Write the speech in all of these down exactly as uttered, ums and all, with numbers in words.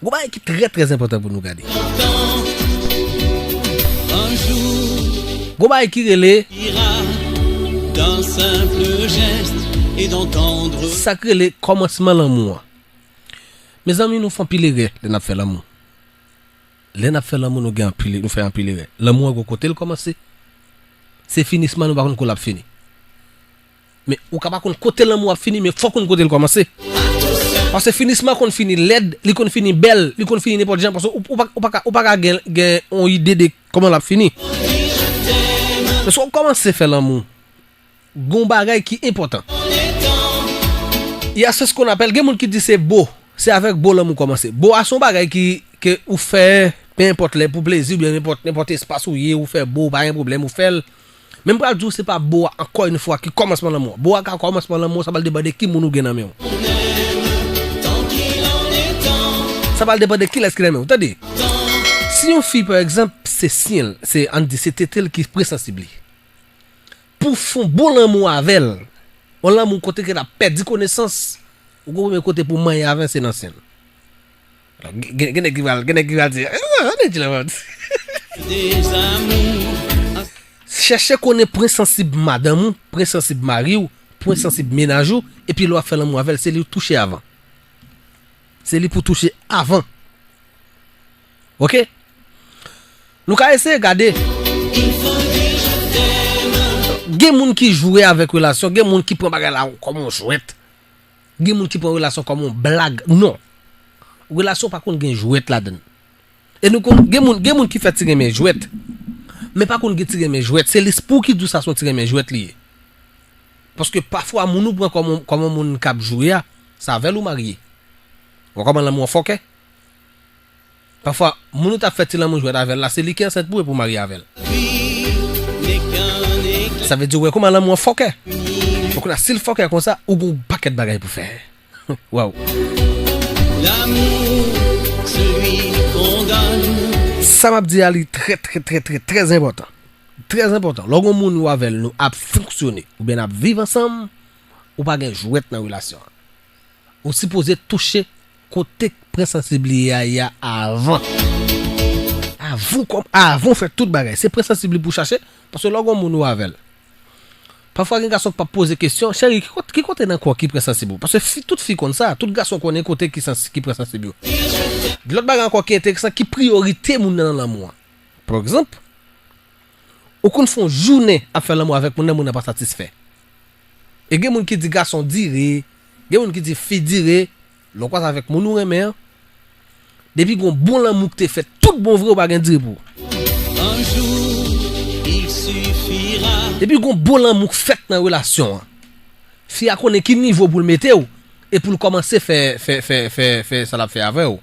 Gon bagay ki trè, trè enpòtan pou nou gade. Gon bagay ki rele sa k rele kòmansman lanmou an. Mezanmi, nou fè anpil erè lè n ap fè lanmou. Lè n ap fè lanmou, nou gen anpil, nou fè anpil erè. Lanmou an gon kote l kòmanse. Se finisman, nou pa konn kou l ap fini. Men ou ka pa konn kote lanmou ap fini, men fòk ou konn kote l kòmanse. Paske finisman konn fini lèd, li konn fini bèl, li konn fini nenpòt jan, paske ou, ou pa, ou pa ka, ou pa ka gen, gen yon ide de kòman l ap fini. Men si w kòmanse fè lanmou, gon bagay ki enpòtan. Il y a ce qu'on appelle, gen moun ki di se bo, se avèk bo lanmou kòmanse. Bo a se yon bagay ki, ke ou fè, pe enpòt lè, pou plezi, oubyen nenpòt, nenpòt espas ou ye, ou fè bo, pa gen pwoblèm, ou fè l. Men m pral di w, se pa bo a, ankò yon fwa, ki kòmansman lanmou an. Bo a ka kòmansman lanmou an, sa pral depann de ki moun ou gen nan men w. Sa pral depann de kilès ki nan men w. Tande, si yon fi, pa egzanp, se sen l, se, ann di, se tete l ki pre sansib li. Pou w fè yon bon lanmou avè l, yon lanmou kote ke l ap pèdi konesans, ou gon premye kote pou w manyen avè l, se nan sen l. Alò, gen, gen, gen nèg ki pral, gen nèg ki pral di, "Ah, ann di la, man." Chèche konnen pwen sansib madanm ou, pwen sansib mari w, pwen sansib mennaj ou, epi lè w ap fè lanmou avè l, se li w touche avan. Se li pou touche avan. Oke? Nou ka eseye gade. Gen moun ki jwe avèk relasyon, gen moun ki pran bagay la kòm yon jwèt. Gen moun ki pran relasyon kòm yon blag. Non. Relasyon pa konn gen jwèt ladan l. E nou konn, gen moun, gen moun ki fèt ti renmen jwèt, men pa konn gen ti renmen jwèt. Se lespri w ki di w sa se yon ti renmen jwèt li ye. Paske pafwa moun ou pran kòm, kòm yon moun k ap jwe a, se avè l ou marye. Ou wè kòman lanmou an fòkè? Pafwa, moun ou t ap fè ti lanmou jwèt avè l la, se li ki ansent pou ou epi w marye avè l. Sa vle di, ou wè kòman lanmou an fòkè. Donk, kounye a, si l fòkè konsa, ou gen yon pakèt bagay pou fè. Waw. Sa m ap di a, li trè, trè, trè, trè, trè enpòtan. Trè enpòtan. Lè w gen yon moun ou avè l nou ap fonksyone, oubyen n ap viv ansanm, ou pa gen jwèt nan relasyon an. Ou sipoze touche kote k pwen sansib li ye a, ye a avan. Avan w kòm, avan w fè tout bagay. Se pwen sansib li pou w chache, paske lè w gen yon moun ou avè l. Pafwa gen gason k p ap poze kesyon, "Cheri, ki kote, ki kote nan kò w ki pwen sansib ou?" Paske fi, tout fi konn sa, tout gason konnen kote ki sans, ki pwen sansib yo. Lòt bagay ankò ki enteresan, ki priyorite moun nan nan lanmou an. Pa egzanp, ou konn fè yon jounen ap fè lanmou avèk moun nan, moun nan pa satisfè. E gen moun ki di gason dire, gen moun ki di fi dire, lè w kwaze avèk moun ou renmen an, depi gon bon lanmou k te fèt, tout bon vre, ou pa gen dire pou ou. Depi gon bon lanmou k fèt nan relasyon an, fi a konnen ki nivo pou l mete w, e pou l kòmanse fè, fè, fè, fè, fè sa l ap fè avè w.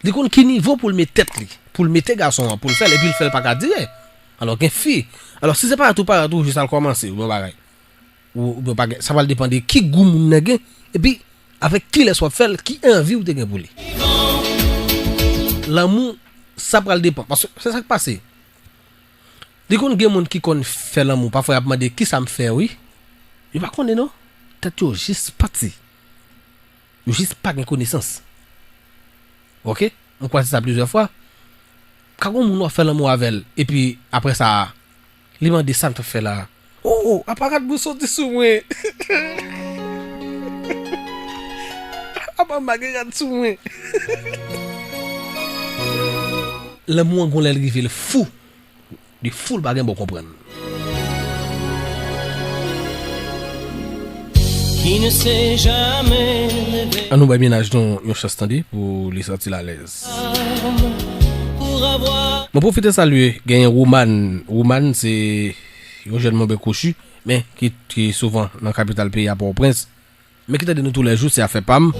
Li konn ki nivo pou l met tèt li, pou l mete gason an, pou l fè l, epi l fè l pa ka dire. Alò gen fi, alò si se parèt ou parèt ou jis al kòmanse, ou bon bagay. Ou, ou pa gen, sa pral depann de ki gou moun nan gen, epi avèk kilès w ap fè l, ki anvi ou te gen pou li. Lanmou, sa pral depann, paske se sa k pase. Li konn gen moun ki konn fè lanmou, pafwa y ap mande, "Kisa m fè wi?" Yo pa konnen non. Tèt yo jis pati. Yo jis pa gen konesans. Oke? M kwaze sa plizyè fwa. Ka gon moun w ap fè lanmou avè l, epi apre sa, li mande, "Sa m t ap fè la a?" "O, o, apa rad mwen soti sou mwen? Apa m pa gen rad sou mwen?" Lanmou an gon lè l rive l fou. Li fou, l pa gen bon konprann. An nou bay mennaj nou yon chans tande pou li santi l alèz. Mwen pwofite salye, genyen Woman. Woman se yon jèn monbè kwochi, men ki, ki souvan nan kapital peyi a, Pòtoprens. Men ki tande nou toulèjou, se afè pa m.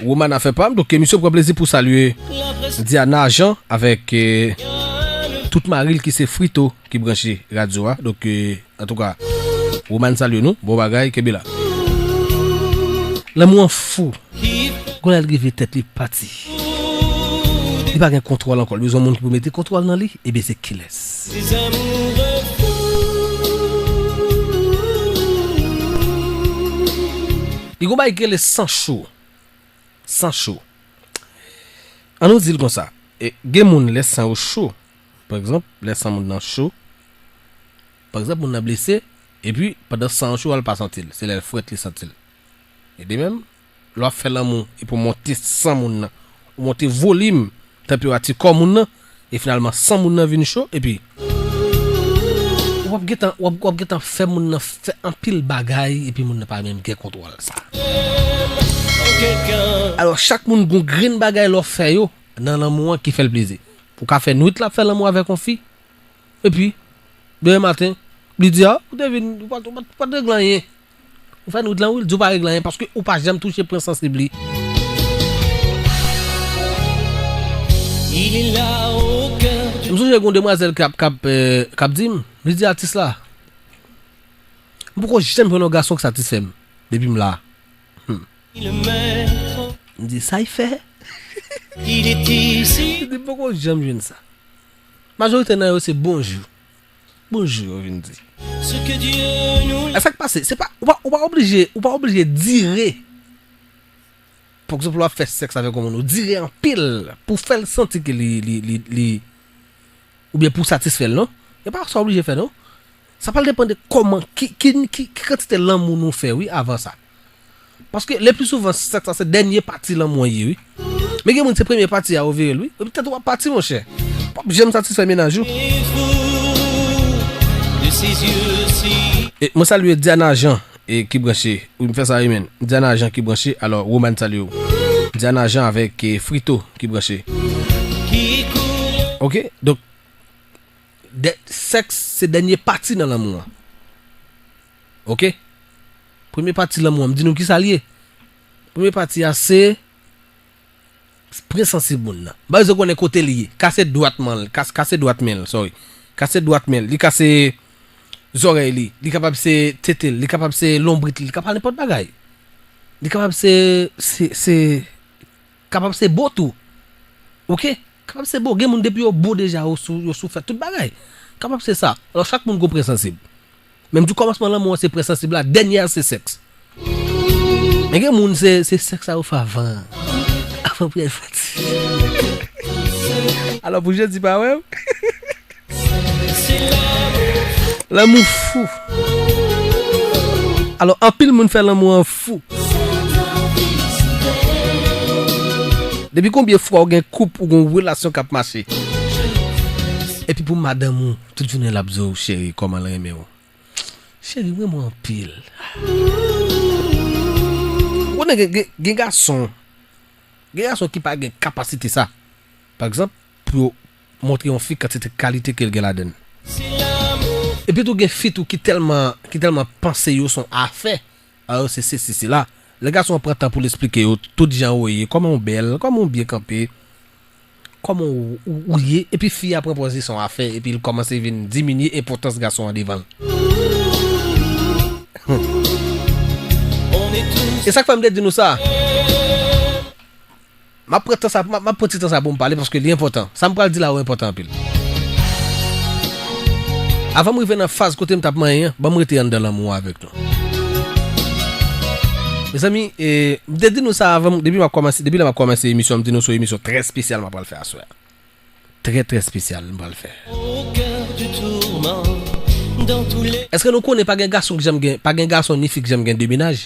Woman afè pa m. Donk, misye pran plezi pou salye Diana Jean avèk, eh, tout mari l ki se Frito ki branche radyo a. Donk, eh, antouka, Woman salye nou. Bon bagay, kenbe la. Lanmou an fou. Gon lè l rive tèt li pati. Li pa gen kontwòl ankò. Li bezwen moun ki pou mete kontwòl nan li. Ebyen, se kilès? Li gon bagay ki rele san cho. San cho. An nou di l konsa, e, gen moun lè san yo cho, pa egzanp, lè san moun nan cho, pa egzanp, moun nan blese, epi pandan san an cho a, l pa santi l, se lè l frèt li santi l. E de menm, lè w ap fè lanmou, epi w monte san moun nan, ou monte volim tanperati kò moun nan, e finalman san moun nan vin cho, epi w ap gentan, w ap, w ap gentan fè moun nan fè anpil bagay, epi moun nan pa menm gen kontwòl sa. Alò, chak moun gon grenn bagay lè w fè yo nan lanmou an ki fè l plezi. Ou ka fè nwit la ap fè lanmou avèk yon fi, epi, demen maten, li di, a, ou te vin, ou pa, ou pa, ou pa t regle anyen. Ou fè nwit lan, wi, l di w pa regle anyen, paske ou pa janm touche pwen sansib li. M sonje gon demwazèl k ap, k ap, eh, k ap di m, li di atis la, m poko janm jwenn yon gason k satisfè m, depi m la. Hmm. M di, sa y fè? M di, m poko janm jwenn sa. Majorite nan yo se bonjou. Bonjou, yo vin di. E sa k pase, se pa, ou pa, ou pa oblije, ou pa oblije dire. Pa egzanp, lè w ap fè sèks avèk yon moun, ou dire anpil pou fè l santi ke li, li, li, li, oubyen pou satisfè l, non? E pa sa w oblije fè, non? Sa pral depann de kòman, ki, ki, ki, ki kantite lanmou nou fè, wi, avan sa. Paske le pli souvan, sèks la se dènye pati lanmou an ye, wi. Men gen moun, se premye pati a yo vire l, wi. Epi tèt ou ap pati, monchè. W ap janm satisfè mennaj ou. E mwen salye Diana Jean, e ki branche. Wi, m fè sa, wi, men. Diana Jean ki branche. Alò, Roman salye w. Diana Jean avèk, e, Frito ki branche. Ok, donk, dè-, sèks se dènye pati nan lanmou an. Ok? Premye pati lanmou an, m di nou ki sa l ye. Premye pati a se pwen sansib moun nan. Ba yo konnen kote li ye. Kase dwat men l, kas-, kase dwat men l, sorry. Kase dwat men l, li kase zòrèy li, li kapab se tete l, li kapab se lonbrit li, li kapab nenpòt bagay. Li kapab se, se, se, kapab se bo tou. Ok? Kapab se bo. Gen moun depi yo bo deja, yo sou, yo sou fè tout bagay. Kapab se sa. Alò, chak moun gon pwen sansib. Menm di kòmansman lanmou an se pwen sansib la, dènye a se sèks. Men gen moun se, se sèks sa yo fè avan. Avan pou y al fè ti. Alò, pou jodi pa wè m. Lanmou fou. Alò, anpil moun fè lanmou an fou. Depi konbyen fwa ou gen koup, ou gen relasyon k ap mache? Epi pou madanm ou, tout jounen l ap di w, cheri, kòman l renmen w. Cheri, m renmen w anpil. Ou konnen gen, gen, gen gason, gen gason ki pa gen kapasite sa. Pa egzanp, pou yo montre yon fi kantite kalite ke l gen ladan l. Epi tou gen fi tou ki tèlman, ki tèlman panse yo se yon afè. A yo se sesi, sela. Lè gason an pran tan pou l esplike yo tout jan ou ye, kòman w bèl, kòman w byen kanpe, kòman w, w, ou ye, epi fi a pran pòz li se yon afè, epi l kòmanse vin diminye enpòtans gason an devan l. E sa k fè m te di nou sa. M ap pran tan sa, m ap, m ap pran ti tan sa pou m pale paske li enpòtan. Sa m pral di la yo enpòtan anpil. Avan m rive nan faz kote m t ap manyen an, ban m rete anndan lanmou avèk nou. Mezanmi, e, m te di nou sa avan, depi m ap kòmanse, depi lè m ap kòmanse emisyon, m di nou se yon emisyon trè espesyal m ap pral fè aswè a. Trè, trè espesyal m pral fè. Èske nou konnen pa gen gason ki janm gen, pa gen gason ni fi ki janm gen de mennaj?